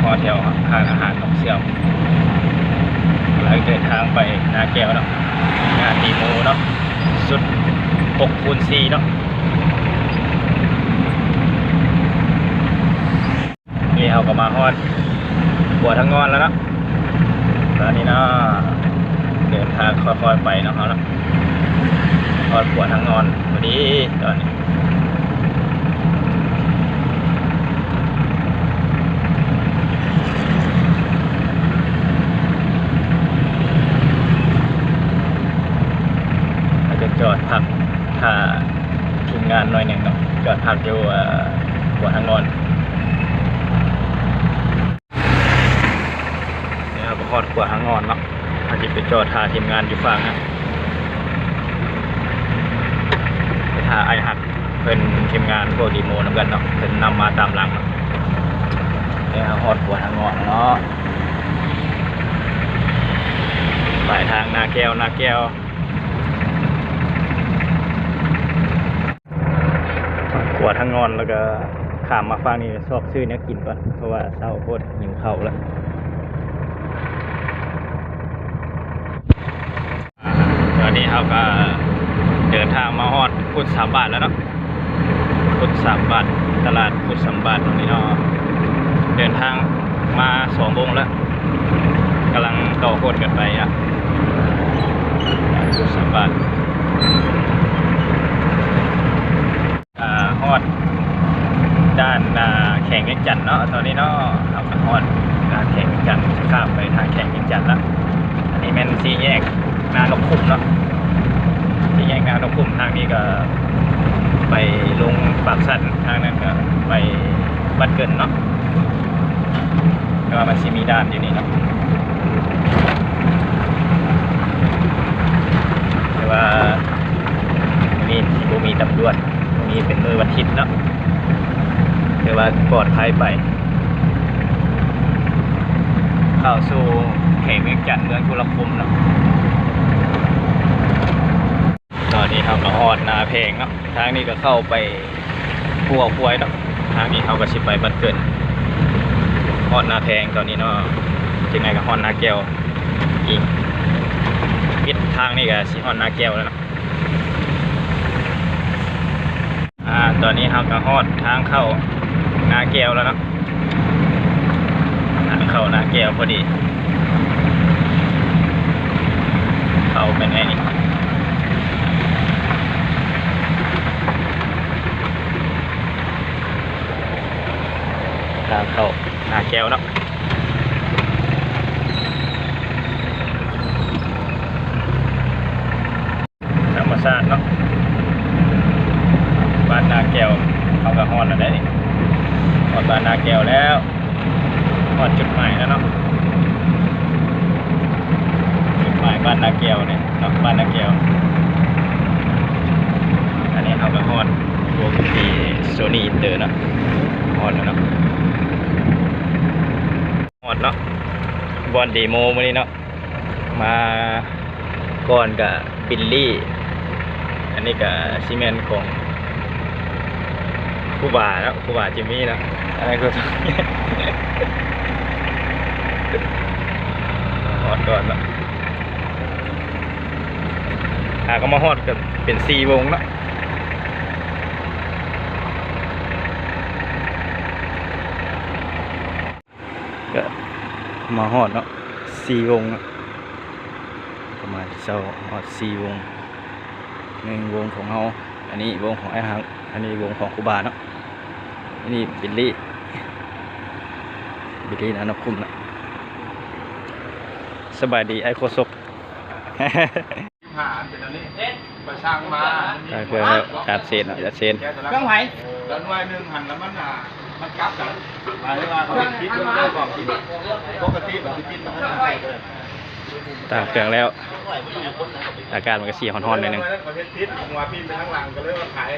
ຮອດແຖວຮ້ານອາຫານນ້ອງເຊື່ອມ ກຳລັງເດີນທາງໄປນາແກ້ວເນາະ ງານເດໂມເນາະ ຊຸດຫົກຄູນສີ່ເນາະ. ນີ້ເຮົາກໍມາຮອດຂົວທາງງອນແລ້ວເນາະ ຕອນນີ້ເນາະ ເດີນທາງຄ່ອຍໆໄປເນາະ ເຮົາເນາະ ຮອດຂົວທາງງອນພໍດີຕອນນີ້. ເຮົາຈະຈອດພັກຖ້າທີມງານໜ້ອຍໜຶ່ງເນາະ ຈອດພັກຢູ່ ເອີ ຂົວທາງງອນ. ນີ້ເຮົາກໍຮອດຂົວທາງງອນເນາະ ເຮົາຊິໄປຈອດຖ້າທີມງານຢູ່ຝັ່ງນັ້ນ ໄປຖ້າອ້າຍຮັກເພິ່ນ ທີມງານພວກເດໂມນຳກັນເນາະ ເພິ່ນນຳມາຕາມຫຼັງເນາະ. ນີ້ເຮົາຮອດຂົວທາງງອນແລ້ວເນາະ ປາຍທາງນາແກ້ວ ນາແກ້ວ. ຂົວທາງງອນ ແລ້ວກໍຂ້າມມາຝັ່ງນີ້ ຊອກຊື້ແນວກິນກ່ອນ ເພາະວ່າເຊົ້າໂພດ ຫິວເຂົ້າແລ້ວ. ຕອນນີ້ເຮົາກໍເດີນທາງມາຮອດກຸດສາມບາດແລ້ວເນາະ ກຸດສາມບາດ ຕະຫຼາດກຸດສາມບາດຕົງນີ້ເນາະ. ເດີນທາງມາສອງໂມງແລ້ວ ກຳລັງຕໍ່ຄົນກັນໄປນະ ກຸດສາມບາດ. ອ່າ ຮອດດ່ານ ອ່າ ແຂວງວຽງຈັນເນາະ ຕອນນີ້ເນາະ ເຮົາກໍຮອດດ່ານແຂວງວຽງຈັນ ຊິຂ້າມໄປທາງແຂວງວຽງຈັນລະ. ອັນນີ້ແມ່ນສີ່ແຍກນານົກຂຸມເນາະ ສີ່ແຍກນານົກຂຸມ. ທາງນີ້ກໍໄປລົງປາກຊັນ ທາງນັ້ນກໍໄປບ້ານເກີນເນາະ. ແຕ່ວ່າມັນຊິມີດ່ານຢູ່ນີ້ເນາະ ແຕ່ວ່າມື້ນີ້ຊິບໍ່ມີຕຳຫຼວດ ມື້ນີ້ເປັນມື້ວັນທິດເນາະ ຖືວ່າປອດໄພໄປ. ເຂົ້າສູ່ແຂວງວຽງຈັນ ເມືອງທຸລະຄົມເນາະ. ຕອນນີ້ເຮົາກໍຮອດນາແພງເນາະ ທາງນີ້ກໍເຂົ້າໄປຫົວຄວາຍເນາະ. ທາງນີ້ເຮົາກໍຊິໄປບ້ານເກີນ ຮອດນາແພງຕອນນີ້ເນາະ. ຈັ່ງໃດກໍຮອດນາແກ້ວອີກ ປິດທາງນີ້ກໍຊິຮອດນາແກ້ວແລ້ວເນາະ. ອ່າ ຕອນນີ້ເຮົາກໍຮອດທາງເຂົ້ານາແກ້ວແລ້ວເນາະ. ທາງເຂົ້ານາແກ້ວພໍດີ ເຂົ້າໄປໃນນີ້ ທາງເຂົ້ານາແກ້ວເນາະ. ທຳມະຊາດເນາະ ບ້ານນາແກ້ວ. ເຮົາກໍຮອດແລ້ວເດ້ ຮອດບ້ານນາແກ້ວແລ້ວ ຮອດຈຸດໝາຍແລ້ວເນາະ ຈຸດໝາຍບ້ານນາແກ້ວນີ້ເນາະ ບ້ານນາແກ້ວ. ອັນນີ້ເຮົາກໍຮອດໂຮງທີ່ໂຊນີອິນເຕີເນາະ ຮອດແລ້ວເນາະ ຮອດເນາະ ບ່ອນເດໂມມື້ນີ້ເນາະ. ມາກ່ອນກະບິນລີ້ ອັນນີ້ກະຊິແມ່ນຂອງຄູບາເນາະ ຄູບາຈິມມີ້ເນາະ. ອັນນັ້ນຄື ຮອດກ່ອນເນາະ ຫາກໍມາຮອດກໍເປັນສີ່ໂມງເນາະ. ກໍມາຮອດເນາະ ສີ່ໂມງເນາະ ປະມານເຊົ້າຮອດສີ່ໂມງ. ໜຶ່ງວົງຂອງເຮົາ ອັນນີ້ວົງຂອງອ້າຍຮັກ ອັນນີ້ວົງຂອງຄູບາເນາະ ອັນນີ້ບິນລີ້ ບິນລີ້ນານົກຂຸມເນາະ. ສະບາຍດີອ້າຍໂຄສົກ. ສິບຫ້າອັນເປັນອັນນີ້ ຂ້ອຍສັ່ງມາ ກໍຄືຈານເຊນເນາະ ຈານເຊນ ເຄື່ອງໃຜ ແລ້ວໜ່ວຍໜຶ່ງຫັ້ນ ແລ້ວມັນ ອ່າ ມັນກັບກັນ ໝາຍເຖິງວ່າເຂົາເຮັດຜິດ ເລື່ອງຂອງຜິດ ປົກກະຕິມັນຊິຜິດ ຕາກເຄື່ອງແລ້ວ ອາກາດມັນກໍຊິຮ້ອນໆໜ້ອຍໜຶ່ງ. ເຂົາເຮັດຜິດ ເຂົາວ່າປິ່ນໄປທາງຫຼັງ ກໍເລີຍວ່າຂາຍ